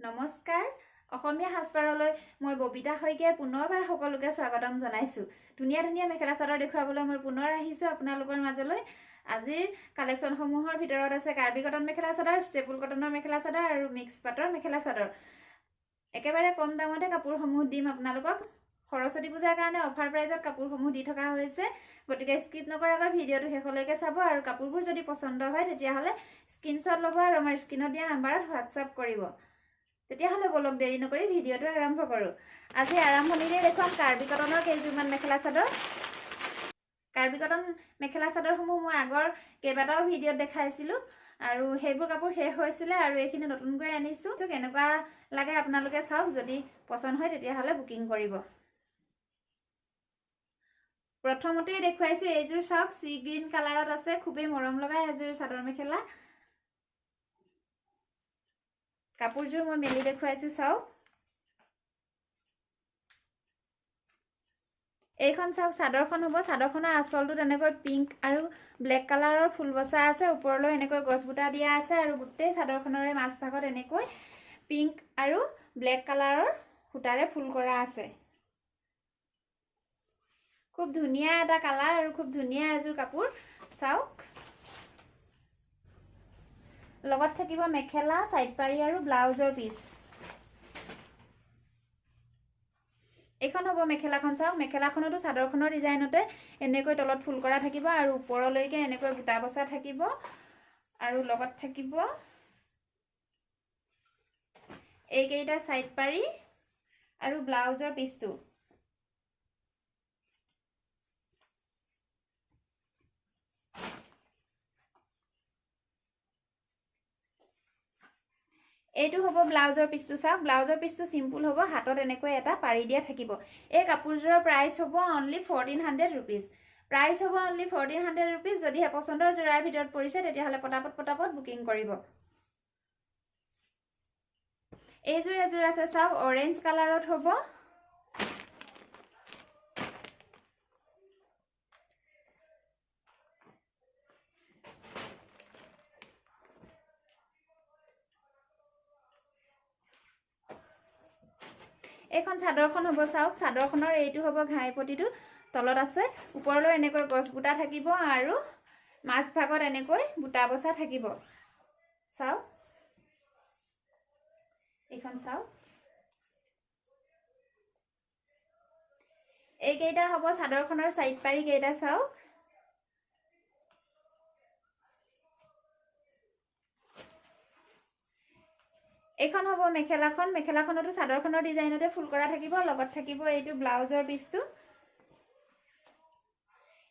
নমস্কাৰ, অসমীয়া সাজপাৰলৈ মই ববিতা শইকীয়াই পুনৰবাৰ সকলোকে স্বাগতম জনাইছোঁ। ধুনীয়া ধুনীয়া মেখেলা চাদৰ দেখুৱাবলৈ মই পুনৰ আহিছোঁ আপোনালোকৰ মাজলৈ। আজিৰ কালেকশ্যনসমূহৰ ভিতৰত আছে কাৰ্বি কটন মেখেলা চাদৰ, ষ্টেপুল কটনৰ মেখেলা চাদৰ আৰু মিক্স পাটৰ মেখেলা চাদৰ। একেবাৰে কম দামতে কাপোৰসমূহ দিম আপোনালোকক। সৰস্বতী পূজাৰ কাৰণে অফাৰ প্ৰাইজত কাপোৰসমূহ দি থকা হৈছে। গতিকে স্কিপ নকৰাকৈ ভিডিঅ'টো শেষলৈকে চাব আৰু কাপোৰবোৰ যদি পচন্দ হয়, তেতিয়াহ'লে স্ক্ৰীনশ্বট ল'ব আৰু আমাৰ স্ক্ৰীণত দিয়া নাম্বাৰত হোৱাটছআপ কৰিব। তেতিয়াহ'লে ব'লক, দেৰি নকৰি ভিডিঅ'টো আৰম্ভ কৰোঁ। আজি আৰম্ভণিতে দেখুৱাম কাৰ্বি কটনৰ কেইযোৰমান মেখেলা চাদৰ। কাৰ্বি কটন মেখেলা চাদৰসমূহ মই আগৰ কেইবাটাও ভিডিঅ'ত দেখাইছিলোঁ আৰু সেইবোৰ কাপোৰ শেষ হৈছিলে আৰু এইখিনি নতুনকৈ আনিছোঁ। কেনেকুৱা লাগে আপোনালোকে চাওক। যদি পচন্দ হয়, তেতিয়াহ'লে বুকিং কৰিব। প্ৰথমতেই দেখুৱাইছোঁ এইযোৰ চাওক, চি গ্ৰীণ কালাৰত আছে। খুবেই মৰম লগা এযোৰ চাদৰ মেখেলা। কাপোৰযোৰ মই মেলি দেখুৱাইছোঁ, চাওক। এইখন চাওক, চাদৰখন হ'ব। চাদৰখনৰ আচলটো তেনেকৈ পিংক আৰু ব্লেক কালাৰৰ ফুল বচা আছে। ওপৰলৈ এনেকৈ গছ বুটা দিয়া আছে আৰু গোটেই চাদৰখনৰে মাজভাগত এনেকৈ পিংক আৰু ব্লেক কালাৰৰ সূতাৰে ফুল কৰা আছে। খুব ধুনীয়া এটা কালাৰ আৰু খুব ধুনীয়া এযোৰ কাপোৰ চাওক। লগত থাকিব মেখেলা, চাইড পাৰি আৰু ব্লাউজৰ পিচ। এইখন হ'ব মেখেলাখন চাওক। মেখেলাখনতো চাদৰখনৰ ডিজাইনতে এনেকৈ তলত ফুল কৰা থাকিব আৰু ওপৰলৈকে এনেকৈ বুটা বচা থাকিব আৰু লগত থাকিব এইকেইটা চাইড পাৰি আৰু ব্লাউজৰ পিচটো। এইটো হ'ব ব্লাউজৰ পিচটো চাওক। ব্লাউজৰ পিচটো চিম্পুল হ'ব, হাতত এনেকৈ এটা পাৰি দিয়া থাকিব। এই কাপোৰযোৰৰ প্ৰাইচ হ'ব অনলি 1400 ৰুপিজ। প্ৰাইচ হ'ব অনলি 1400 ৰুপিজ। যদিহে পচন্দৰ যোৰাৰ ভিতৰত পৰিছে, তেতিয়াহ'লে পটাপট পটাপট বুকিং কৰিব। এইযোৰ এযোৰ আছে চাওক, অৰেঞ্জ কালাৰত হ'ব। এইখন চাদৰখন হ'ব চাওক। চাদৰখনৰ এইটো হ'ব ঘাই পটিটো, তলত আছে। ওপৰলৈ এনেকৈ গছ বুটা থাকিব আৰু মাজভাগত এনেকৈ বুটা বচা থাকিব। চাওক, এইখন চাওক। এইকেইটা হ'ব চাদৰখনৰ চাইড পাৰি কেইটা চাওক। এইখন হ'ব মেখেলাখন। মেখেলাখনতো চাদৰখনৰ ডিজাইনতে ফুল কৰা থাকিব। লগত থাকিব এইটো ব্লাউজৰ পিচটো।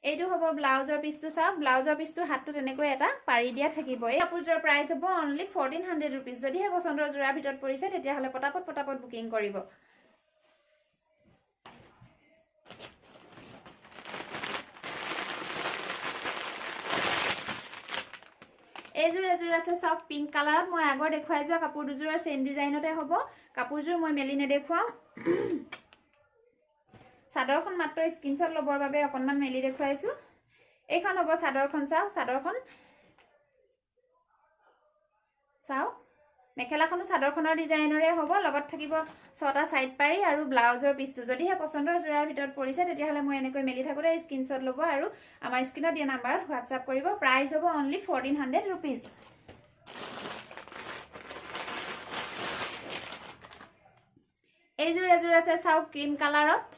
এইটো হ'ব ব্লাউজৰ পিচটো চাওক। ব্লাউজৰ পিচটো হাতটো তেনেকৈ এটা পাৰি দিয়া থাকিব। এই কাপোৰযোৰৰ প্ৰাইচ হ'ব অনলি 1400 ৰুপিজ। যদিহে পচন্দৰ যোৰাৰ ভিতৰত পৰিছে, তেতিয়াহ'লে পটাপট পটাপট বুকিং কৰিব। এইযোৰ এযোৰ আছে চাওক, পিংক কালাৰত। মই আগৰ দেখুৱাই যোৱা কাপোৰ দুযোৰৰ ছেইম ডিজাইনতে হ'ব। কাপোৰযোৰ মই মেলি নেদেখুৱাওঁ। চাদৰখন মাত্ৰ স্ক্ৰীনশ্বট ল'বৰ বাবে অকণমান মেলি দেখুৱাইছোঁ। এইখন হ'ব চাদৰখন চাওক। চাদৰখন চাওক। মেখেলাখনো চাদৰখনৰ ডিজাইনৰে হ'ব। লগত থাকিব ছটা ছাইড পাৰি আৰু ব্লাউজৰ পিচটো। যদিহে পচন্দৰ যোৰাৰ ভিতৰত পৰিছে, তেতিয়াহ'লে মই এনেকৈ মেলি থাকোঁতে স্ক্ৰীনশ্বট ল'ব আৰু আমাৰ স্ক্ৰীণত দিয়া নাম্বাৰত হোৱাটছআপ কৰিব। প্ৰাইচ হ'ব অনলি 1400 ৰুপিজ। এইযোৰ এযোৰ আছে চাওক, ক্ৰীম কালাৰত।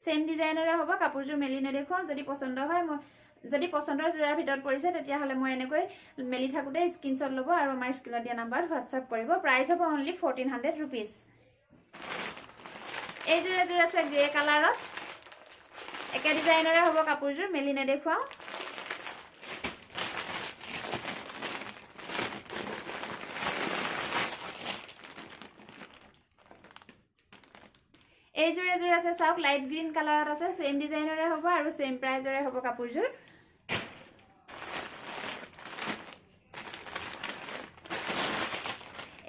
ছেইম ডিজাইনৰে হ'ব। কাপোৰযোৰ মেলি নেদেখুৱাওঁ। যদি পচন্দ হয়, মই যদি পচন্দৰ যোৰাৰ ভিতৰত পৰিছে, তেতিয়াহ'লে মই এনেকৈ মেলি থাকোঁতে স্ক্ৰীনশ্বট ল'ব আৰু আমাৰ স্ক্ৰীণত দিয়া নাম্বাৰত হোৱাটছআপ কৰিব। প্ৰাইচ হ'ব অনলি 1400 ৰুপিজ। এইযোৰ এযোৰ আছে গ্ৰে কালাৰত। একে ডিজাইনৰে হ'ব। কাপোৰযোৰ মেলি নেদেখুৱাওঁ। এইযোৰ এযোৰ আছে চাওক, লাইট গ্ৰীণ কালাৰত আছে। ছেইম ডিজাইনৰে হ'ব আৰু ছেইম প্ৰাইজৰে হ'ব কাপোৰযোৰ।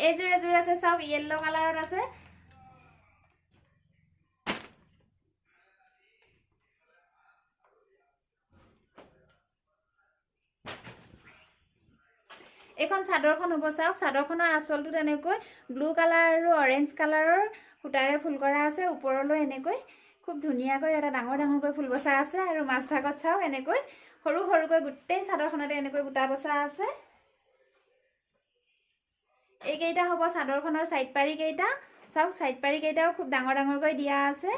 এইযোৰ এযোৰ আছে চাওক, য়েল্ল' কালাৰত আছে। এইখন চাদৰখন হ'ব চাওক। চাদৰখনৰ আঁচলটোত এনেকৈ ব্লু কালাৰ আৰু অৰেঞ্জ কালাৰৰ সূতাৰে ফুল কৰা আছে। ওপৰলৈ এনেকৈ খুব ধুনীয়াকৈ এটা ডাঙৰ ডাঙৰকৈ ফুল বচা আছে আৰু মাজভাগত চাওক এনেকৈ সৰু সৰুকৈ গোটেই চাদৰখনতে এনেকৈ বুটা বচা আছে। এইকেইটা হ'ব চাদৰখনৰ চাইড পাৰি কেইটা। চাওক, চাইড পাৰি কেইটাও খুব ডাঙৰ ডাঙৰকৈ দিয়া আছে।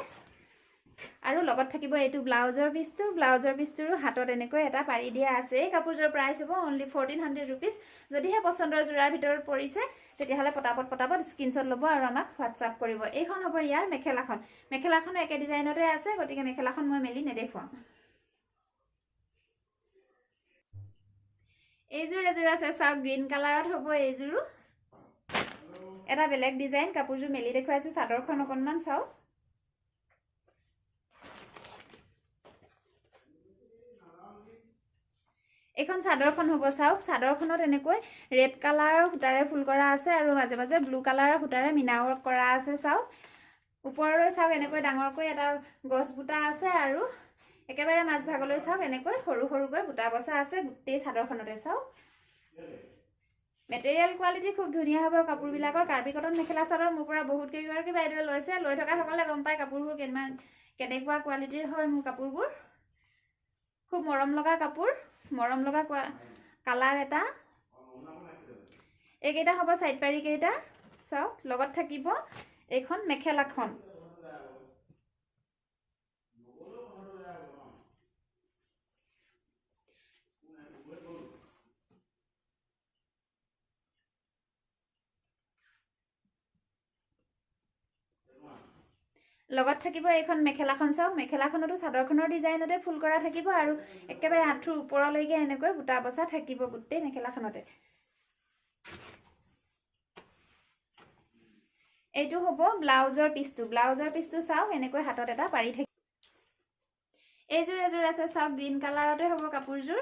আৰু লগত থাকিব এইটো ব্লাউজৰ পিচটো। ব্লাউজৰ পিচটোৰো হাতত এনেকৈ এটা পাৰি দিয়া আছে। এই কাপোৰযোৰৰ প্ৰাইচ হ'ব অনলি 1400 ৰুপিজ। যদিহে পচন্দৰ যোৰাৰ ভিতৰত পৰিছে, তেতিয়াহ'লে পটাপট পটাপট স্ক্ৰীনশ্বট ল'ব আৰু আমাক হোৱাটছআপ কৰিব। এইখন হ'ব ইয়াৰ মেখেলাখন। মেখেলাখনো একে ডিজাইনতে আছে, গতিকে মেখেলাখন মই মেলি নেদেখুৱাওঁ। এইযোৰ এযোৰ আছে চাওক, গ্ৰীণ কালাৰত হ'ব এইযোৰো, এটা বেলেগ ডিজাইন। কাপোৰযোৰ মেলি দেখুৱাইছোঁ, চাদৰখন অকণমান চাওক। এইখন চাদৰখন হ'ব চাওক। চাদৰখনত এনেকৈ ৰেড কালাৰৰ সূতাৰে ফুল কৰা আছে আৰু মাজে মাজে ব্লু কালাৰৰ সূতাৰে মীনা ৱৰ্ক কৰা আছে চাওক। ওপৰলৈ চাওক এনেকৈ ডাঙৰকৈ এটা গছ বুটা আছে আৰু একেবাৰে মাজভাগলৈ চাওক এনেকৈ সৰু সৰুকৈ বুটা বচা আছে গোটেই চাদৰখনতে চাওক। মেটেৰিয়েল কোৱালিটি খুব ধুনীয়া হ'ব কাপোৰবিলাকৰ। কাৰ্বি কটন মেখেলা চাদৰ মোৰ পৰা বহুত কেইগৰাকী বাইদেৱে লৈছে। লৈ থকাসকলে গম পায় কাপোৰবোৰ কিমান কেনেকুৱা কোৱালিটিৰ হয়। মোৰ কাপোৰবোৰ খুব মৰম লগা কাপোৰ, মৰম লগা কালাৰ এটা। এইকেইটা হ'ব চাইড পাৰি কেইটা চাওক। লগত থাকিব এইখন মেখেলাখন। লগত থাকিব এইখন মেখেলাখন চাওক। মেখেলাখনতো চাদৰখনৰ ডিজাইনতে ফুল কৰা থাকিব আৰু একেবাৰে আঁঠুৰ ওপৰলৈকে এনেকৈ বুটা বচা থাকিব গোটেই মেখেলাখনতে। এইটো হ'ব ব্লাউজৰ পিচটো। ব্লাউজৰ পিচটো চাওক এনেকৈ হাতত এটা পাৰি থাকিব। এইযোৰ এযোৰ আছে চাওক, গ্ৰীণ কালাৰতে হ'ব কাপোৰযোৰ।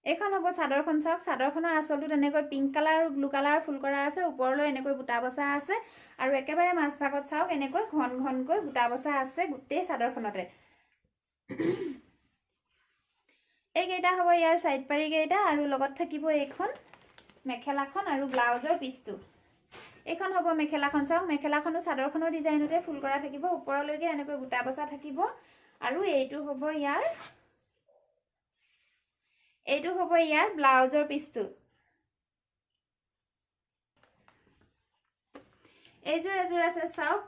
এইখন হ'ব চাদৰখন চাওক। চাদৰখনৰ আঁচলটোত এনেকৈ পিংক কালাৰ আৰু ব্লু কালাৰ ফুল কৰা আছে, ওপৰলৈ এনেকৈ বুটা বচা আছে আৰু একেবাৰে মাজভাগত চাওক এনেকৈ ঘন ঘনকৈ বুটা বচা আছে গোটেই চাদৰখনতে। এইকেইটা হ'ব ইয়াৰ চাইড পাৰি কেইটা আৰু লগত থাকিব এইখন মেখেলাখন আৰু ব্লাউজৰ পিচটো। এইখন হ'ব মেখেলাখন চাওক। মেখেলাখনো চাদৰখনৰ ডিজাইনতে ফুল কৰা থাকিব, ওপৰলৈকে এনেকৈ বুটা বচা থাকিব আৰু এইটো হ'ব ইয়াৰ ব্লাউজৰ পিচটো। এইযোৰ এযোৰ আছে চাওক,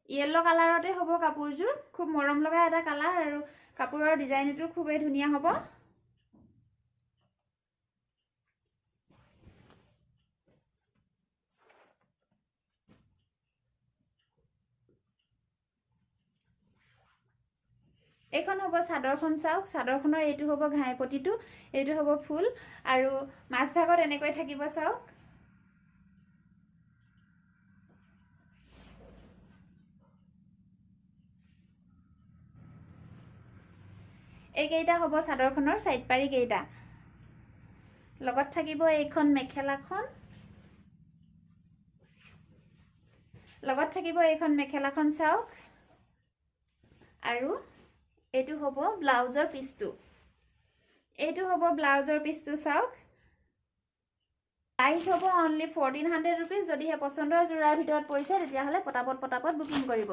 য়েল্ল' কালাৰতে হ'ব কাপোৰযোৰ। খুব মৰম লগা এটা কালাৰ আৰু কাপোৰৰ ডিজাইনটো খুবেই ধুনীয়া হ'ব। এইখন হ'ব চাদৰখন চাওক। চাদৰখনৰ এইটো হ'ব ঘাই পটিটো, এইটো হ'ব ফুল আৰু মাজভাগত এনেকৈ থাকিব চাওক। এইকেইটা হ'ব চাদৰখনৰ চাইড পাৰি কেইটা। লগত থাকিব এইখন মেখেলাখন। লগত থাকিব এইখন মেখেলাখন চাওক আৰু এইটো হ'ব ব্লাউজৰ পিচটো। এইটো হ'ব ব্লাউজৰ পিচটো চাওক। প্ৰাইচ হ'ব অনলি 1400 ৰুপিজ। যদিহে পচন্দৰ যোৰাৰ ভিতৰত পৰিছে, তেতিয়াহ'লে পটাপট পটাপট বুকিং কৰিব।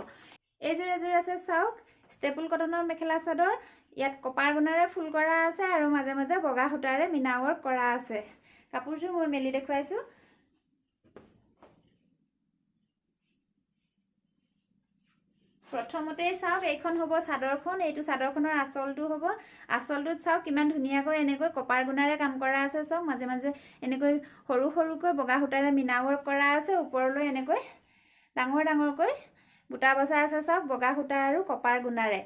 এইযোৰ এযোৰ আছে চাওক, ষ্টেপুল কটনৰ মেখেলা চাদৰ। ইয়াত কপাৰ গুণাৰে ফুল কৰা আছে আৰু মাজে মাজে বগা সূতাৰে মীনা ৱৰ্ক কৰা আছে। কাপোৰযোৰ মই মেলি দেখুৱাইছোঁ। প্ৰথমতেই চাওক এইখন হ'ব চাদৰখন। এইটো চাদৰখনৰ আঁচলটো হ'ব। আঁচলটোত চাওক কিমান ধুনীয়াকৈ এনেকৈ কপাৰ গুণাৰে কাম কৰা আছে চাওক। মাজে মাজে এনেকৈ সৰু সৰুকৈ বগা সূতাৰে মীনা ৱৰ্ক কৰা আছে, ওপৰলৈ এনেকৈ ডাঙৰ ডাঙৰকৈ বুটা বচা আছে চাওক, বগা সূতা আৰু কপাৰ গুণাৰে।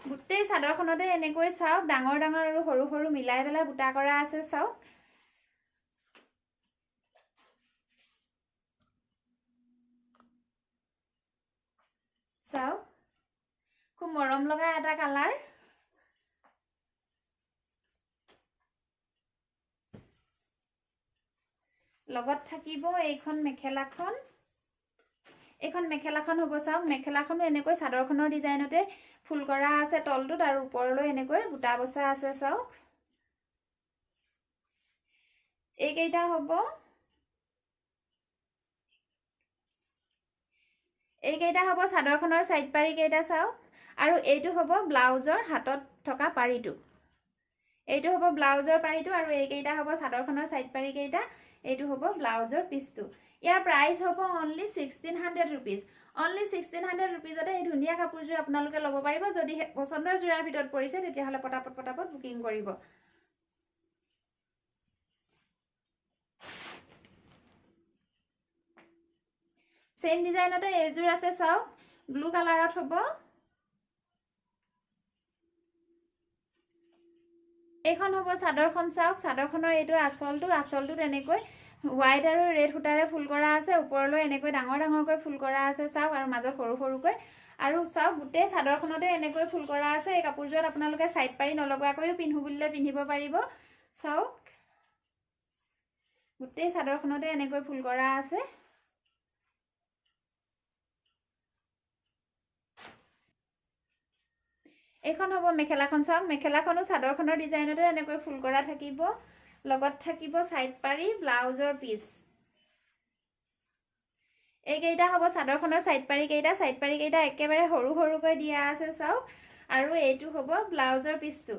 গোটেই চাদৰখনতে এনেকৈ চাওক ডাঙৰ ডাঙৰ আৰু সৰু সৰু মিলাই পেলাই বুটা কৰা আছে চাওক। চাওক, খুব মৰম লগা এটা কালাৰ। লগত থাকিব এইখন মেখেলাখন। এইখন মেখেলাখন হ'ব চাওক। মেখেলাখনো এনেকৈ চাদৰখনৰ ডিজাইনতে ফুল কৰা আছে তলটোত আৰু ওপৰলৈ এনেকৈ বুটা বচা আছে চাওক। এইকেইটা হ'ব, এইকেইটা হ'ব চাদৰখনৰ ছাইড পাৰি কেইটা চাওক। আৰু এইটো হ'ব ব্লাউজৰ হাতত থকা পাৰিটো, এইটো হ'ব ব্লাউজৰ পাৰিটো। আৰু এইকেইটা হ'ব চাদৰখনৰ ছাইড পাৰি কেইটা, এইটো হ'ব ব্লাউজৰ পিচটো। ইয়াৰ প্ৰাইচ হ'ব অনলি 1600 ৰুপিজ। অনলি 1600 ৰুপিজতে এই ধুনীয়া কাপোৰযোৰ আপোনালোকে ল'ব পাৰিব। যদি পচন্দৰ যোৰাৰ ভিতৰত পৰিছে তেতিয়াহ'লে পটাপট পটাপট বুকিং কৰিব। চেম ডিজাইনতে এইযোৰ আছে চাওক, ব্লু কালাৰত হ'ব। এইখন হ'ব চাদৰখন চাওক। চাদৰখনৰ এইটো আঁচলটো, আঁচলটো তেনেকৈ হোৱাইট আৰু ৰেড সূতাৰে ফুল কৰা আছে। ওপৰলৈ এনেকৈ ডাঙৰ ডাঙৰকৈ ফুল কৰা আছে চাওক, আৰু মাজত সৰু সৰুকৈ। আৰু চাওক গোটেই চাদৰখনতে এনেকৈ ফুল কৰা আছে। এই কাপোৰযোৰত আপোনালোকে ছাইড পাৰি নলগোৱাকৈও পিন্ধো বুলিলে পিন্ধিব পাৰিব। চাওক গোটেই চাদৰখনতে এনেকৈ ফুল কৰা আছে। এইখন হ'ব মেখেলাখন চাওক। মেখেলাখনো চাদৰখনৰ ডিজাইনতে এনেকৈ ফুল কৰা থাকিব, লগত থাকিব ছাইড পাৰি ব্লাউজৰ পিচ। এইকেইটা হ'ব চাদৰখনৰ ছাইড পাৰি কেইটা। ছাইড পাৰি কেইটা একেবাৰে সৰু সৰুকৈ দিয়া আছে চাওক। আৰু এইটো হ'ব ব্লাউজৰ পিচটো।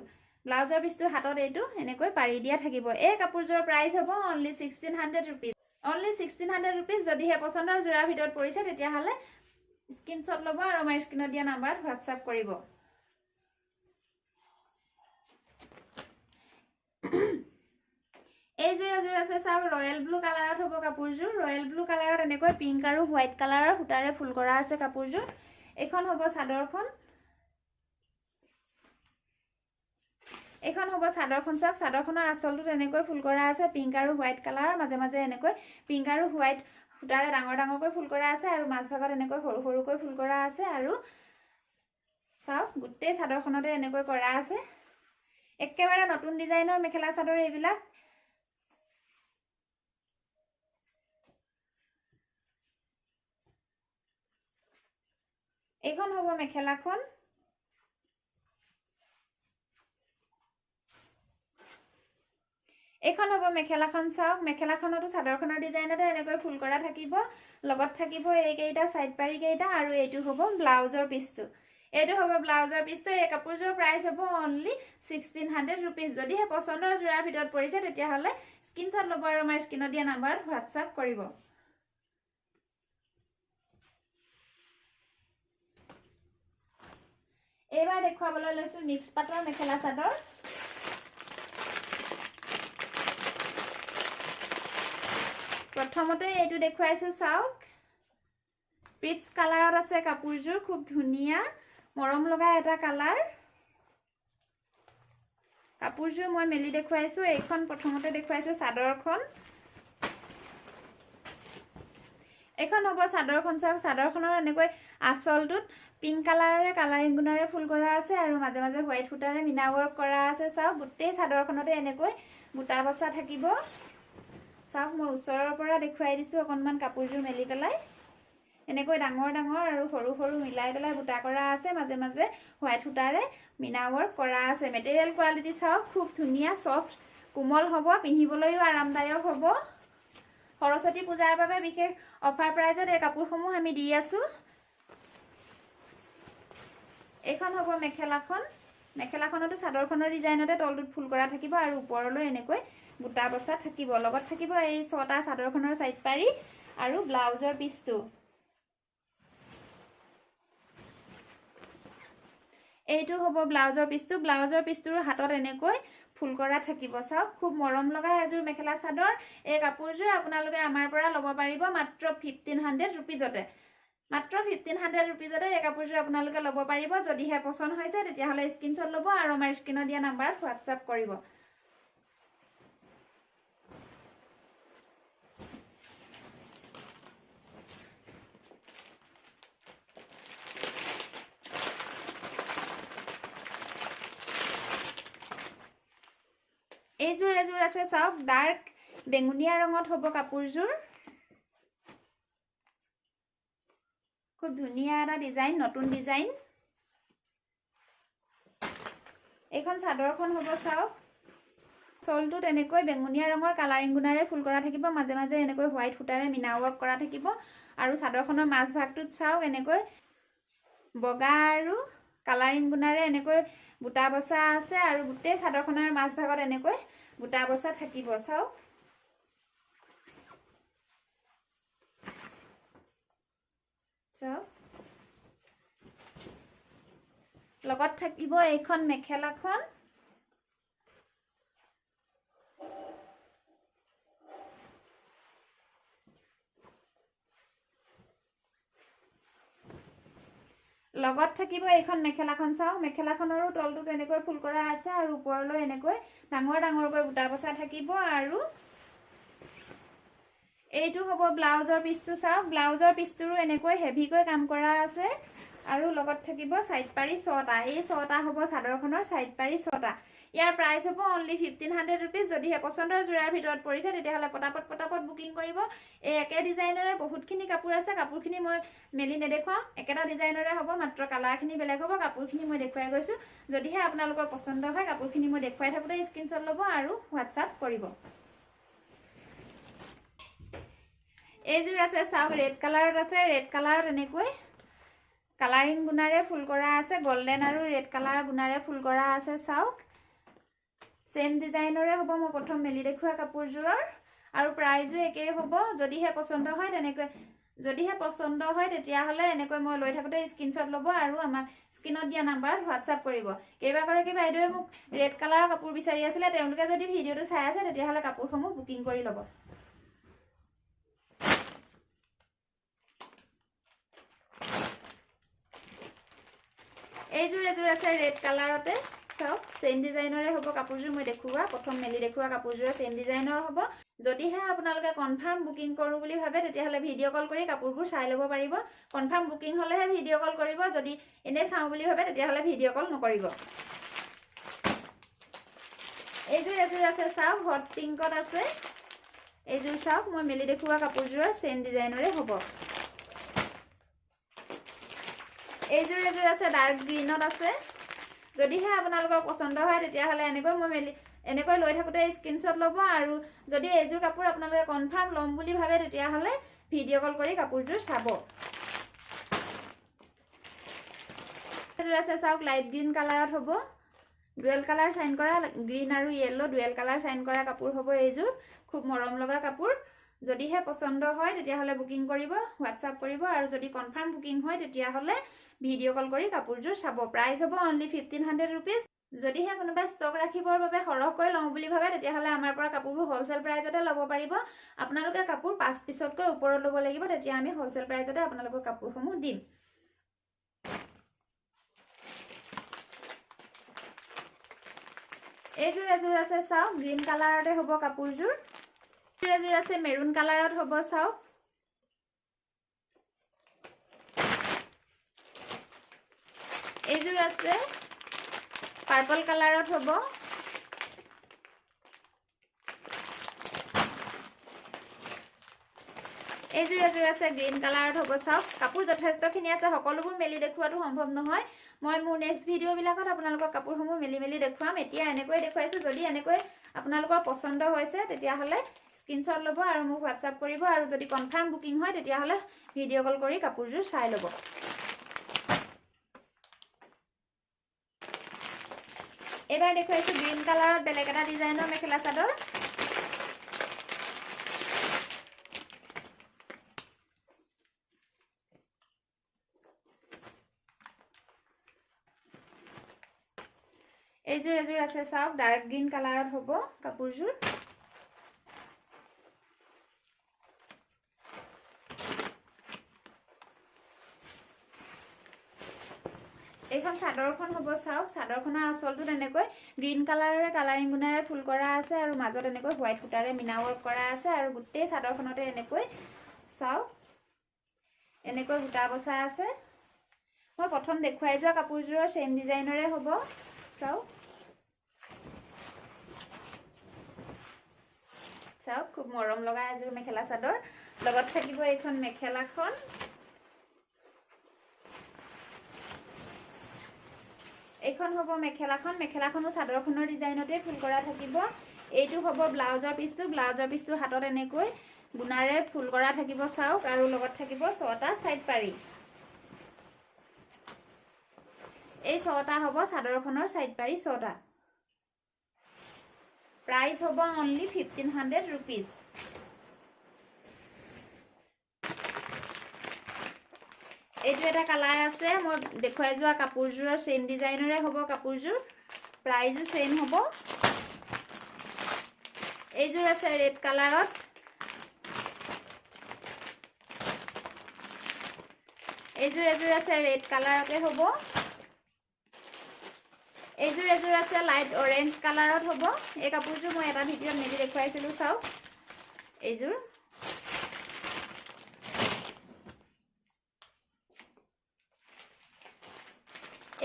ব্লাউজৰ পিচটো হাতত এইটো এনেকৈ পাৰি দিয়া থাকিব। এই কাপোৰযোৰৰ প্ৰাইচ হ'ব অনলি 1600 ৰুপিজ। Only 1600 rupees. যদিহে পচন্দৰ যোৰাৰ ভিতৰত পৰিছে তেতিয়াহ'লে স্ক্ৰীনশ্বট ল'ব আৰু আমাৰ স্ক্ৰীণত দিয়া নাম্বাৰত হোৱাটছআপ কৰিব। এইযোৰ এযোৰ আছে চাওক, ৰয়েল ব্লু কালাৰত হ'ব কাপোৰযোৰ। ৰয়েল ব্লু কালাৰত এনেকৈ পিংক আৰু হোৱাইট কালাৰৰ সূতাৰে ফুল কৰা আছে কাপোৰযোৰ। এইখন হ'ব চাদৰখন। এইখন হ'ব চাদৰখন চাওক। চাদৰখনৰ আঁচলটো তেনেকৈ ফুল কৰা আছে পিংক আৰু হোৱাইট কালাৰৰ, মাজে মাজে এনেকৈ পিংক আৰু হোৱাইট সূতাৰে ডাঙৰ ডাঙৰকৈ ফুল কৰা আছে আৰু মাজভাগত এনেকৈ সৰু সৰুকৈ ফুল কৰা আছে। আৰু চাওক গোটেই চাদৰখনতে এনেকৈ কৰা আছে। একেবাৰে নতুন ডিজাইনৰ মেখেলা চাদৰ এইবিলাক। এইখন হ'ব মেখেলাখন। এইখন হ'ব মেখেলাখন চাওক। মেখেলাখনতো চাদৰখনৰ ডিজাইনতে এনেকৈ ফুল কৰা থাকিব, লগত থাকিব এইকেইটা ছাইড পাৰি কেইটা। আৰু এইটো হ'ব ব্লাউজৰ পিচটো। এইটো হ'ব ব্লাউজৰ পিচটো। এই কাপোৰযোৰৰ প্ৰাইচ হ'ব অনলি 1600 ৰুপিজ। যদিহে পচন্দৰ যোৰাৰ ভিতৰত পৰিছে তেতিয়াহ'লে স্ক্ৰীনশ্বট ল'ব আৰু আমাৰ স্ক্ৰীণত দিয়া নাম্বাৰত হোৱাটছআপ কৰিব। এইবাৰ দেখুৱাবলৈ লৈছোঁ মিক্স পাটৰ মেখেলা চাদৰ। প্ৰথমতে এইটো দেখুৱাইছোঁ চাওক, পিচ কালাৰত আছে কাপোৰযোৰ, খুব ধুনীয়া মৰম লগা এটা কালাৰ। কাপোৰযোৰ মই মেলি দেখুৱাইছোঁ। এইখন প্ৰথমতে দেখুৱাইছোঁ চাদৰখন। এইখন হ'ব চাদৰখন চাওক। চাদৰখনৰ এনেকৈ আঁচলটোত পিংক কালাৰেৰে কালাৰিং গুণাৰে ফুল কৰা আছে আৰু মাজে মাজে হোৱাইট সূতাৰে মীনা ৱৰ্ক কৰা আছে চাওক। গোটেই চাদৰখনতে এনেকৈ বুটা বচা থাকিব চাওক। মই ওচৰৰ পৰা দেখুৱাই দিছোঁ অকণমান কাপোৰযোৰ মেলি পেলাই। এনেকৈ ডাঙৰ ডাঙৰ আৰু সৰু সৰু মিলাই পেলাই বুটা কৰা আছে, মাজে মাজে হোৱাইট সূতাৰে মীনা ৱৰ্ক কৰা আছে। মেটেৰিয়েল কোৱালিটি চাওক, খুব ধুনীয়া ছফ্ট কোমল হ'ব, পিন্ধিবলৈও আৰামদায়ক হ'ব। সৰস্বতী পূজাৰ বাবে বিশেষ অফাৰ প্ৰাইজত এই কাপোৰসমূহ আমি দি আছোঁ। এইখন হ'ব মেখেলাখন। মেখেলাখনতো চাদৰখনৰ ডিজাইনতে তলটোত ফুল কৰা থাকিব আৰু ওপৰলৈ এনেকৈ বুটা বচা থাকিব, লগত থাকিব এই ছটা চাদৰখনৰ ছাইড পাৰি আৰু ব্লাউজৰ পিচটো। এইটো হ'ব ব্লাউজৰ পিচটো। ব্লাউজৰ পিচটোৰ হাতত এনেকৈ ফুল কৰা থাকিব চাওক। খুব মৰম লগা এযোৰ মেখেলা চাদৰ। এই কাপোৰযোৰ আপোনালোকে আমাৰ পৰা ল'ব পাৰিব মাত্ৰ 1500 ৰুপিজতে। মাত্ৰ 1500 ৰুপিজতে এই কাপোৰযোৰ আপোনালোকে ল'ব পাৰিব। যদিহে পচন্দ হৈছে তেতিয়াহ'লে স্ক্ৰীনশ্বট ল'ব আৰু আমাৰ স্ক্ৰীণত দিয়া নাম্বাৰত হোৱাটছআপ কৰিব। এইযোৰ এযোৰ আছে চাওক, ডাৰ্ক বেঙুনীয়া ৰঙত হ'ব কাপোৰযোৰ। খুব ধুনীয়া এটা ডিজাইন, নতুন ডিজাইন। এইখন চাদৰখন হ'ব চাওক। আঁচলটোত এনেকৈ বেঙুনীয়া ৰঙৰ কালাৰিং গুণাৰে ফুল কৰা থাকিব, মাজে মাজে এনেকৈ হোৱাইট সূতাৰে মীনা ৱৰ্ক কৰা থাকিব। আৰু চাদৰখনৰ মাজভাগটোত চাওক এনেকৈ বগা আৰু কালাৰিং গুণাৰে এনেকৈ বুটা বচা আছে আৰু গোটেই চাদৰখনৰ মাজভাগত এনেকৈ বুটা বচা থাকিব। চাওক, চাওক, লগত থাকিব এইখন মেখেলাখন। লগত থাকিব এইখন মেখেলাখন। চাওক, মেখেলাখনৰো তলটোত এনেকৈ ফুল কৰা আছে আৰু ওপৰলৈ এনেকৈ ডাঙৰ ডাঙৰকৈ বুটা বচা থাকিব। আৰু এইটো হ'ব ব্লাউজৰ পিচটো। চাওক, ব্লাউজৰ পিচটোৰো এনেকৈ হেভিকৈ কাম কৰা আছে আৰু লগত থাকিব চাইড পাৰি 6টা। এই 6টা হ'ব চাদৰখনৰ চাইড পাৰি 6টা। ইয়াৰ প্ৰাইচ হ'ব অনলি 1500 ৰুপিজ। যদিহে পচন্দৰ যোৰাৰ ভিতৰত পৰিছে তেতিয়াহ'লে পটাপট পটাপট বুকিং কৰিব। এই একে ডিজাইনৰে বহুতখিনি কাপোৰ আছে, কাপোৰখিনি মই মেলি নেদেখুৱাওঁ, একেটা ডিজাইনৰে হ'ব, মাত্ৰ কালাৰখিনি বেলেগ হ'ব। কাপোৰখিনি মই দেখুৱাই গৈছোঁ, যদিহে আপোনালোকৰ পচন্দ হয় কাপোৰখিনি মই দেখুৱাই থাকোঁতে স্ক্ৰীনশ্বট ল'ব আৰু হোৱাটছআপ কৰিব। এইযোৰ আছে চাওক, ৰেড কালাৰত আছে। ৰেড কালাৰত এনেকৈ কালাৰিং গুণাৰে ফুল কৰা আছে, গল্ডেন আৰু ৰেড কালাৰ গুণাৰে ফুল কৰা আছে। চাওক, ছেম ডিজাইনৰে হ'ব মই প্ৰথম মেলি দেখুওৱা কাপোৰযোৰৰ আৰু প্ৰাইজো একেই হ'ব। যদিহে পচন্দ হয় তেনেকৈ, যদিহে পচন্দ হয় তেতিয়াহ'লে এনেকৈ মই লৈ থাকোঁতে স্ক্ৰীনশ্বট ল'ব আৰু আমাক স্ক্ৰীণত দিয়া নাম্বাৰত হোৱাটছআপ কৰিব। কেইবাগৰাকী বাইদেৱে মোক ৰেড কালাৰৰ কাপোৰ বিচাৰি আছিলে, তেওঁলোকে যদি ভিডিঅ'টো চাই আছে তেতিয়াহ'লে কাপোৰসমূহ বুকিং কৰি ল'ব। এইযোৰ এযোৰ আছে ৰেড কালাৰতে। চাওক, চেইন ডিজাইনৰে হ'ব কাপোৰযোৰ, মই দেখুওৱা প্ৰথম মেলি দেখুওৱা কাপোৰযোৰৰ চেইন ডিজাইনৰ হ'ব। যদিহে আপোনালোকে কনফাৰ্ম বুকিং কৰোঁ বুলি ভাবে তেতিয়াহ'লে ভিডিঅ' কল কৰি কাপোৰবোৰ চাই ল'ব পাৰিব। কনফাৰ্ম বুকিং হ'লেহে ভিডিঅ' কল কৰিব, যদি এনেই চাওঁ বুলি ভাবে তেতিয়াহ'লে ভিডিঅ' কল নকৰিব। এইযোৰ এযোৰ আছে চাওক, হট পিংকত আছে। এইযোৰ চাওক, মই মেলি দেখুওৱা কাপোৰযোৰৰ চেইম ডিজাইনৰে হ'ব। এইযোৰ এযোৰ আছে ডাৰ্ক গ্ৰীণত আছে। যদিহে আপোনালোকৰ পচন্দ হয় তেতিয়াহ'লে এনেকৈ মই মেলি এনেকৈ লৈ থাকোঁতে স্ক্ৰীনশ্বট ল'ব আৰু যদি এইযোৰ কাপোৰ আপোনালোকে কনফাৰ্ম ল'ম বুলি ভাবে তেতিয়াহ'লে ভিডিঅ' কল কৰি কাপোৰযোৰ চাব। এযোৰ আছে চাওক, লাইট গ্ৰীণ কালাৰত হ'ব, ডুৱেল কালাৰ চাইন কৰা, গ্ৰীণ আৰু য়েল্ল' ডুৱেল কালাৰ চাইন কৰা কাপোৰ হ'ব এইযোৰ। খুব মৰম লগা কাপোৰ। যদিহে পচন্দ হয় তেতিয়াহ'লে বুকিং কৰিব, হোৱাটছআপ কৰিব আৰু যদি কনফাৰ্ম বুকিং হয় তেতিয়াহ'লে ভিডিঅ' কল কৰি কাপোৰযোৰ চাব। প্ৰাইচ হ'ব অনলি 1500 ৰুপিজ। যদিহে কোনোবাই ষ্টক ৰাখিবৰ বাবে সৰহকৈ লওঁ বুলি ভাবে তেতিয়াহ'লে আমাৰ পৰা কাপোৰবোৰ হ'লচেল প্ৰাইজতে ল'ব পাৰিব। আপোনালোকে কাপোৰ 5 পিচতকৈ ওপৰত ল'ব লাগিব, তেতিয়া আমি হ'লচেল প্ৰাইজতে আপোনালোকক কাপোৰসমূহ দিম। এইযোৰ এযোৰ আছে চাওক, গ্ৰীণ কালাৰতে হ'ব কাপোৰযোৰ। এযোৰ আছে মেৰুন কালাৰত হ'ব। চাওক, এইযোৰ আছে পাৰ্পল কালাৰত হ'ব। এইযোৰ এযোৰ আছে গ্ৰীণ কালাৰত হ'ব। চাওক, কাপোৰ যথেষ্টখিনি আছে, সকলোবোৰ মেলি দেখুওৱাটো সম্ভৱ নহয়। মই মোৰ নেক্সট ভিডিঅ'বিলাকত আপোনালোকক কাপোৰসমূহ মেলি মেলি দেখুৱাম। এতিয়া এনেকৈ দেখুৱাইছোঁ, যদি এনেকৈ আপোনালোকৰ পচন্দ হৈছে তেতিয়াহ'লে স্ক্ৰীনশ্বট ল'ব আৰু মোক হোৱাটছআপ কৰিব আৰু যদি কনফাৰ্ম বুকিং হয় তেতিয়াহ'লে ভিডিঅ' কল কৰি কাপোৰযোৰ চাই ল'ব। এইবাৰ দেখুৱাইছোঁ গ্ৰীণ কালাৰত বেলেগ এটা ডিজাইনৰ মেখেলা চাদৰ। এইযোৰ এযোৰ আছে চাওক, ডাৰ্ক গ্ৰীণ কালাৰত হ'ব কাপোৰযোৰ। এইখন চাদৰখন হ'ব চাওক, চাদৰখনৰ আঁচলটোত এনেকৈ গ্ৰীণ কালাৰেৰে কালাৰিং গুণাৰে ফুল কৰা আছে আৰু মাজত এনেকৈ হোৱাইট সূতাৰে মীনা ৱৰ্ক কৰা আছে আৰু গোটেই চাদৰখনতে এনেকৈ চাওক এনেকৈ বুটা বচা আছে। মই প্ৰথম দেখুৱাই যোৱা কাপোৰযোৰৰ ছেম ডিজাইনৰে হ'ব। চাওক চাওক, খুব মৰম লগা এযোৰ মেখেলা চাদৰ, লগত থাকিব এইখন মেখেলাখন। এইখন হ'ব মেখেলাখন, মেখেলাখনো চাদৰখনৰ ডিজাইনতে ফুল কৰা থাকিব। এইটো হ'ব ব্লাউজৰ পিচটো। ব্লাউজৰ পিচটো হাতত এনেকৈ গুণাৰে ফুল কৰা থাকিব চাওক, আৰু লগত থাকিব 6টা ছাইড পাৰি। এই 6টা হ'ব চাদৰখনৰ ছাইড পাৰি 6টা। প্ৰাইচ হ'ব অনলি 1500 ৰুপিজ। এইটো এটা কালাৰ আছে, মই দেখুৱাই যোৱা কাপোৰযোৰৰ ছেইম ডিজাইনৰে হ'ব কাপোৰযোৰ, প্ৰাইজো ছেইম হ'ব। এইযোৰ আছে ৰেড কালাৰত। এইযোৰ এযোৰ আছে ৰেড কালাৰতে হ'ব। এইযোৰ এযোৰ আছে লাইট অৰেঞ্জ কালাৰত হ'ব। এই কাপোৰযোৰ মই এটা ভিডিঅ'ত মেলি দেখুৱাইছিলোঁ চাওক। এইযোৰ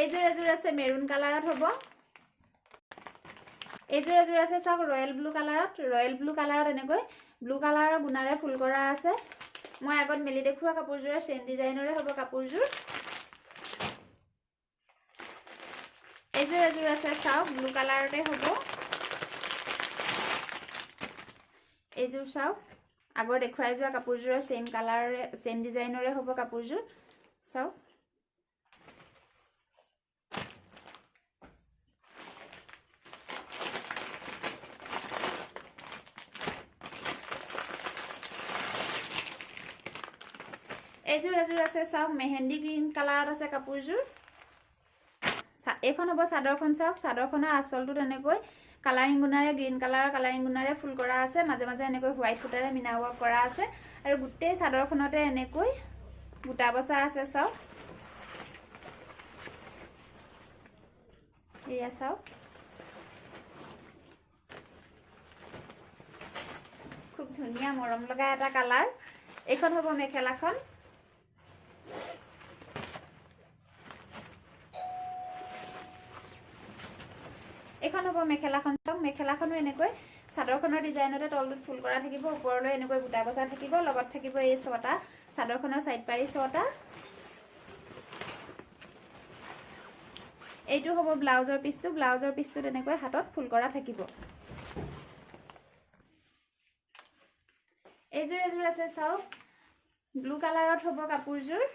এইযোৰ এযোৰ আছে মেৰুন কালাৰত হ'ব। এইযোৰ এযোৰ আছে চাওক ৰয়েল ব্লু কালাৰত। ৰয়েল ব্লু কালাৰত এনেকৈ ব্লু কালাৰৰ গুণাৰে ফুল কৰা আছে। মই আগত মেলি দেখুওৱা কাপোৰযোৰৰ ছেইম ডিজাইনৰে হ'ব কাপোৰযোৰ। এইযোৰ এযোৰ আছে চাওক ব্লু কালাৰতে হ'ব। এইযোৰ চাওক আগৰ দেখুৱাই যোৱা কাপোৰযোৰৰ ছেইম কালাৰৰে ছেইম ডিজাইনৰে হ'ব কাপোৰযোৰ চাওক। এইযোৰ এযোৰ আছে চাওক মেহেন্দি গ্ৰীণ কালাৰত আছে কাপোৰযোৰ। এইখন হ'ব চাদৰখন চাওক। চাদৰখনৰ আঁচলটোত এনেকৈ কালাৰিং গুণাৰে গ্ৰীণ কালাৰৰ কালাৰিং গুণাৰে ফুল কৰা আছে, মাজে মাজে এনেকৈ হোৱাইট সূতাৰে মীনা ৱৰ্ক কৰা আছে, আৰু গোটেই চাদৰখনতে এনেকৈ বুটা বচা আছে চাওক। এয়া চাওক, খুব ধুনীয়া মৰম লগা এটা কালাৰ। এইখন হ'ব মেখেলাখন। এইখন হ'ব মেখেলাখন চাওক। মেখেলাখনো এনেকৈ চাদৰখনৰ ডিজাইনতে তলটোত ফুল কৰা থাকিব, ওপৰলৈ এনেকৈ বুটা বচা থাকিব, লগত থাকিব এই 6টা চাদৰখনৰ ছাইড পাৰি 6টা। এইটো হ'ব ব্লাউজৰ পিচটো। ব্লাউজৰ পিচটোত এনেকৈ হাতত ফুল কৰা থাকিব। এইযোৰ এযোৰ আছে চাওক ব্লু কালাৰত হ'ব কাপোৰযোৰ।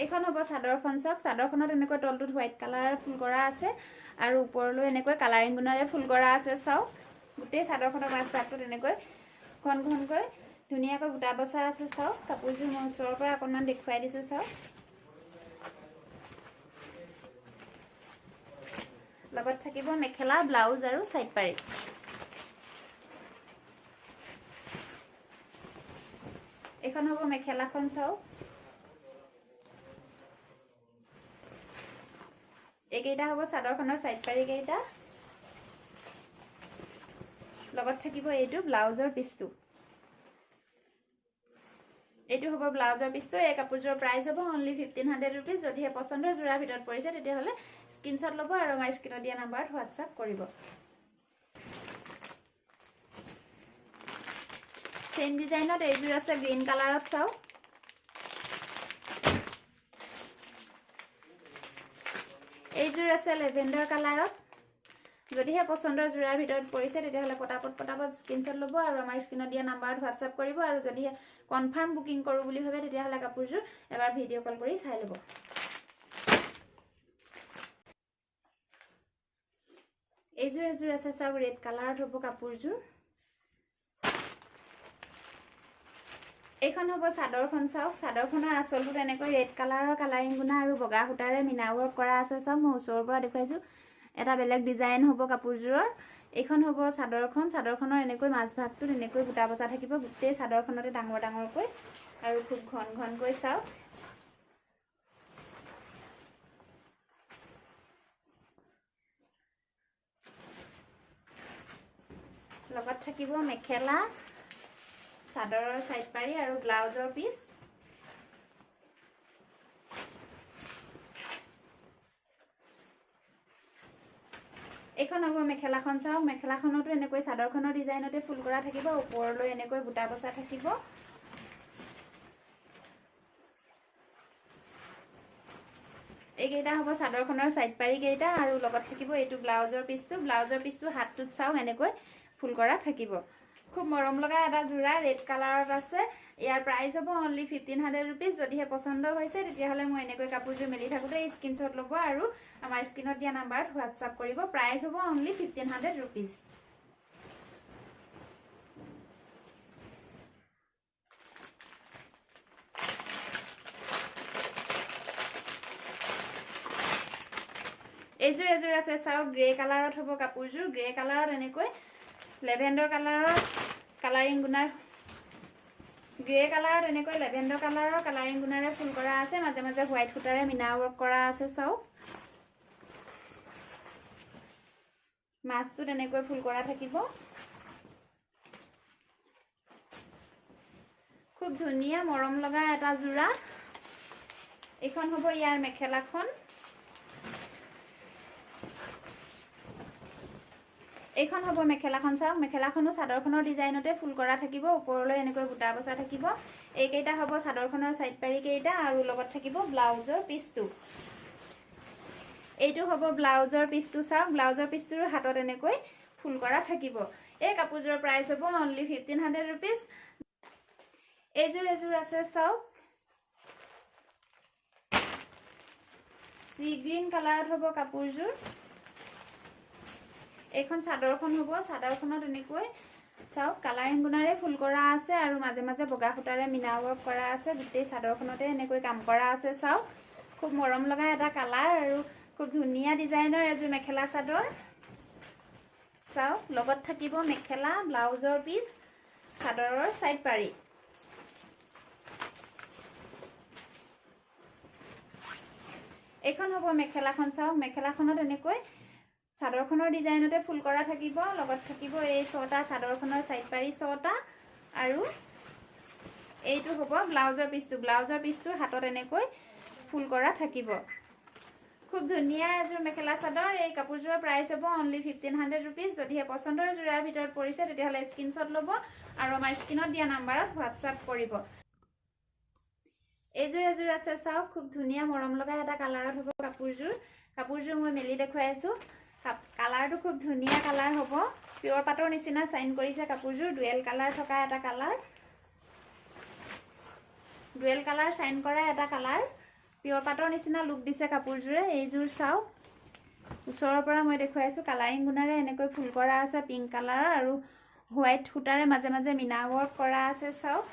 এইখন হ'ব চাদৰখন চাওক। চাদৰখনত এনেকৈ তলটোত হোৱাইট কালাৰৰ ফুল কৰা আছে, আৰু ওপৰলৈ এনেকৈ কালাৰিং গুণাৰে ফুল কৰা আছে চাওক। গোটেই চাদৰখনৰ মাজভাগটোত এনেকৈ ঘন ঘনকৈ ধুনীয়াকৈ বুটা বচা আছে চাওক। কাপোৰযোৰ মই ওচৰৰ পৰা অকণমান দেখুৱাই দিছোঁ চাওক। লগত থাকিব মেখেলা, ব্লাউজ আৰু ছাইড পাৰি। এইখন হ'ব মেখেলাখন চাওক। এইকেইটা হ'ব চাদৰখনৰ ছাইড পাৰি কেইটা। লগত থাকিব এইটো ব্লাউজৰ পিচটো। এইটো হ'ব ব্লাউজৰ পিচটো। এই কাপোৰযোৰৰ প্ৰাইচ হ'ব অনলি 1500 ৰুপিজ। যদিহে পচন্দৰ যোৰাৰ ভিতৰত পৰিছে তেতিয়াহ'লে স্ক্ৰীনশ্বট ল'ব আৰু আমাৰ স্ক্ৰীণত দিয়া নাম্বাৰত হোৱাটছআপ কৰিব। চেইম ডিজাইনত এইযোৰ আছে গ্ৰীণ কালাৰত চাওক। এইযোৰ আছে লেভেণ্ডাৰ কালাৰত। যদিহে পচন্দৰ যোৰাৰ ভিতৰত পৰিছে তেতিয়াহ'লে পটাপট পটাপট স্ক্ৰীনশ্বট ল'ব আৰু আমাৰ স্ক্ৰীণত দিয়া নাম্বাৰত হোৱাটছআপ কৰিব। আৰু যদিহে কনফাৰ্ম বুকিং কৰোঁ বুলি ভাবে তেতিয়াহ'লে কাপোৰযোৰ এবাৰ ভিডিঅ' কল কৰি চাই ল'ব। এইযোৰ এযোৰ আছে চাওক ৰেড কালাৰত হ'ব কাপোৰযোৰ। এইখন হ'ব চাদৰখন চাওক। চাদৰখনৰ আঁচলটোত এনেকৈ ৰেড কালাৰৰ কালাৰিং গুণা আৰু বগা সূতাৰে মীনা ৱৰ্ক কৰা আছে চাওক। মই ওচৰৰ পৰা দেখুৱাইছোঁ, এটা বেলেগ ডিজাইন হ'ব কাপোৰযোৰৰ। এইখন হ'ব চাদৰখন। চাদৰখনৰ এনেকৈ মাজভাগটোত এনেকৈ বুটা বচা থাকিব গোটেই চাদৰখনতে ডাঙৰ ডাঙৰকৈ আৰু খুব ঘন ঘনকৈ চাওক। লগত থাকিব মেখেলা, চাদৰৰ ছাইড পাৰি আৰু ব্লাউজৰ পিচ। এইখন হ'ব মেখেলাখন চাওক। মেখেলাখনতো এনেকৈ চাদৰখনৰ ডিজাইনতে ফুল কৰা থাকিব, ওপৰলৈ এনেকৈ বুটা বচা থাকিব। এইকেইটা হ'ব চাদৰখনৰ চাইড পাৰি কেইটা আৰু লগত থাকিব এইটো ব্লাউজৰ পিচটো। ব্লাউজৰ পিচটো হাতটোত চাওক এনেকৈ ফুল কৰা থাকিব। খুব মৰম লগা এটা যোৰা, ৰেড কালাৰত আছে। ইয়াৰ প্ৰাইচ হ'ব অনলি 1500 ৰুপিজ। যদিহে পচন্দ হৈছে, তেতিয়াহ'লে মই এনেকৈ কাপোৰযোৰ মেলি থাকোঁতে স্ক্ৰীনশ্বট ল'ব আৰু আমাৰ স্ক্ৰীণত দিয়া নাম্বাৰত হোৱাটছআপ কৰিব। প্ৰাইচ হ'ব অনলি 1500 ৰুপিজ। এইযোৰ এযোৰ আছে চাওক, গ্ৰে কালাৰত হ'ব কাপোৰযোৰ। গ্ৰে কালাৰত এনেকৈ লেভেণ্ডাৰ কালাৰৰ কালাৰিং গুণাৰ, গ্ৰে কালাৰত এনেকৈ লেভেণ্ডাৰ কালাৰৰ কালাৰিং গুণাৰে ফুল কৰা আছে। মাজে মাজে হোৱাইট সূতাৰে মীনা ৱৰ্ক কৰা আছে চাওক। মাজটোত এনেকৈ ফুল কৰা থাকিব। খুব ধুনীয়া মৰম লগা এটা যোৰা। এইখন হ'ব ইয়াৰ মেখেলাখন। এইখন হ'ব মেখেলাখন চাওক। মেখেলাখনো চাদৰখনৰ ডিজাইনতে ফুল কৰা থাকিব, ওপৰলৈ এনেকৈ বুটা বচা থাকিব। এইকেইটা হ'ব চাদৰখনৰ চাইড পাৰি কেইটা আৰু লগত থাকিব ব্লাউজৰ পিচটো। এইটো হ'ব ব্লাউজৰ পিচটো চাওক। ব্লাউজৰ পিচটোৰো হাতত এনেকৈ ফুল কৰা থাকিব। এই কাপোৰযোৰৰ প্ৰাইচ হ'ব অনলি 1500 ৰুপিজ। এইযোৰ এযোৰ আছে চাওক, চি গ্ৰীণ কালাৰত হ'ব কাপোৰযোৰ। এইখন চাদৰখন হ'ব। চাদৰখনত এনেকৈ চাওক কালাৰিং গুণাৰে ফুল কৰা আছে আৰু মাজে মাজে বগা সূতাৰে মীনা ৱৰ্ক কৰা আছে। গোটেই চাদৰখনতে এনেকৈ কাম কৰা আছে চাওক। খুব মৰম লগা এটা কালাৰ আৰু খুব ধুনীয়া ডিজাইনৰ এযোৰ মেখেলা চাদৰ চাওক। লগত থাকিব মেখেলা, ব্লাউজৰ পিচ, চাদৰৰ চাইড পাৰি। এইখন হ'ব মেখেলাখন চাওক। মেখেলাখনত এনেকৈ চাদৰখনৰ ডিজাইনতে ফুল কৰা থাকিব, লগত থাকিব এই ছটা চাদৰখনৰ চাইড পাৰি ছটা আৰু এইটো হ'ব ব্লাউজৰ পিচটো। ব্লাউজৰ পিচটোৰ হাতত এনেকৈ ফুল কৰা থাকিব। খুব ধুনীয়া এযোৰ মেখেলা চাদৰ। এই কাপোৰযোৰৰ প্ৰাইচ হ'ব অনলি 1500 ৰুপিজ। যদিহে পচন্দৰ যোৰাৰ ভিতৰত পৰিছে, তেতিয়াহ'লে স্ক্ৰীনশ্বট ল'ব আৰু আমাৰ স্ক্ৰীণত দিয়া নাম্বাৰত হোৱাটছআপ কৰিব। এইযোৰ এযোৰ আছে চাওক, খুব ধুনীয়া মৰম লগা এটা কালাৰত হ'ব কাপোৰযোৰ। কাপোৰযোৰ মই মেলি দেখুৱাই আছোঁ। কালাৰটো খুব ধুনীয়া কালাৰ হ'ব, পিয়ৰ পাটৰ নিচিনা চাইন কৰিছে কাপোৰযোৰ। ডুৱেল কালাৰ থকা এটা কালাৰ, ডুৱেল কালাৰ চাইন কৰা এটা কালাৰ, পিয়ৰ পাটৰ নিচিনা লুক দিছে কাপোৰযোৰে। এইযোৰ চাওক, ওচৰৰ পৰা মই দেখুৱাই আছোঁ। কালাৰিং গুণাৰে এনেকৈ ফুল কৰা আছে পিংক কালাৰৰ আৰু হোৱাইট সূতাৰে মাজে মাজে মীনা ৱৰ্ক কৰা আছে চাওক।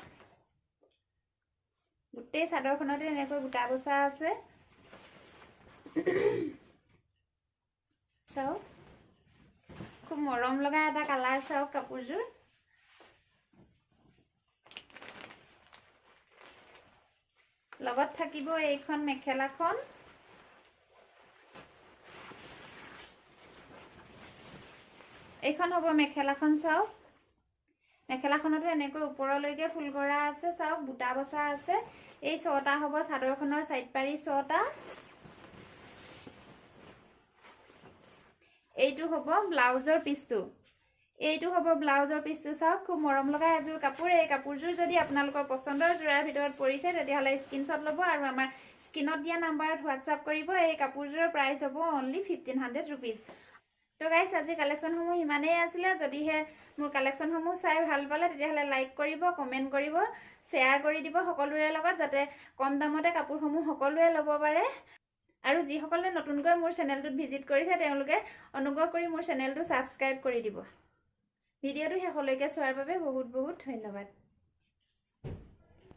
গোটেই চাদৰখনতে এনেকৈ বুটা বচা আছে চাওক। খুব মৰম লগা এটা কালাৰ চাওক কাপোৰযোৰ। লগত থাকিব এইখন মেখেলাখন। এইখন হ'ব মেখেলাখন চাওক। মেখেলাখনতো এনেকৈ ওপৰলৈকে ফুল কৰা আছে চাওক, বুটা বচা আছে। এই ছটা হ'ব চাদৰখনৰ চাইড পাৰি ছটা। এইটো হ'ব ব্লাউজৰ পিচটো। এইটো হ'ব ব্লাউজৰ পিচটো চাওক। খুব মৰম লগা এযোৰ কাপোৰ। এই কাপোৰযোৰ যদি আপোনালোকৰ পচন্দৰ যোৰাৰ ভিতৰত পৰিছে, তেতিয়াহ'লে স্ক্ৰীনশ্বট ল'ব আৰু আমাৰ স্ক্ৰীণত দিয়া নাম্বাৰত হোৱাটছআপ কৰিব। এই কাপোৰযোৰৰ প্ৰাইচ হ'ব অনলি 1500 ৰুপিজ। তো গাইছ, আজি কালেকশ্যনসমূহ ইমানেই আছিলে। যদিহে মোৰ কালেকশ্যনসমূহ চাই ভাল পালে, তেতিয়াহ'লে লাইক কৰিব, কমেণ্ট কৰিব, শ্বেয়াৰ কৰি দিব সকলোৰে লগত, যাতে কম দামতে কাপোৰসমূহ সকলোৱে ল'ব পাৰে। আৰু যিসকলে নতুনকৈ মোৰ চেনেলটোত ভিজিট কৰিছে, তেওঁলোকে অনুগ্ৰহ কৰি মোৰ চেনেলটো ছাবস্ক্ৰাইব কৰি দিব। ভিডিঅ'টো শেষলৈকে চোৱাৰ বাবে বহুত বহুত ধন্যবাদ।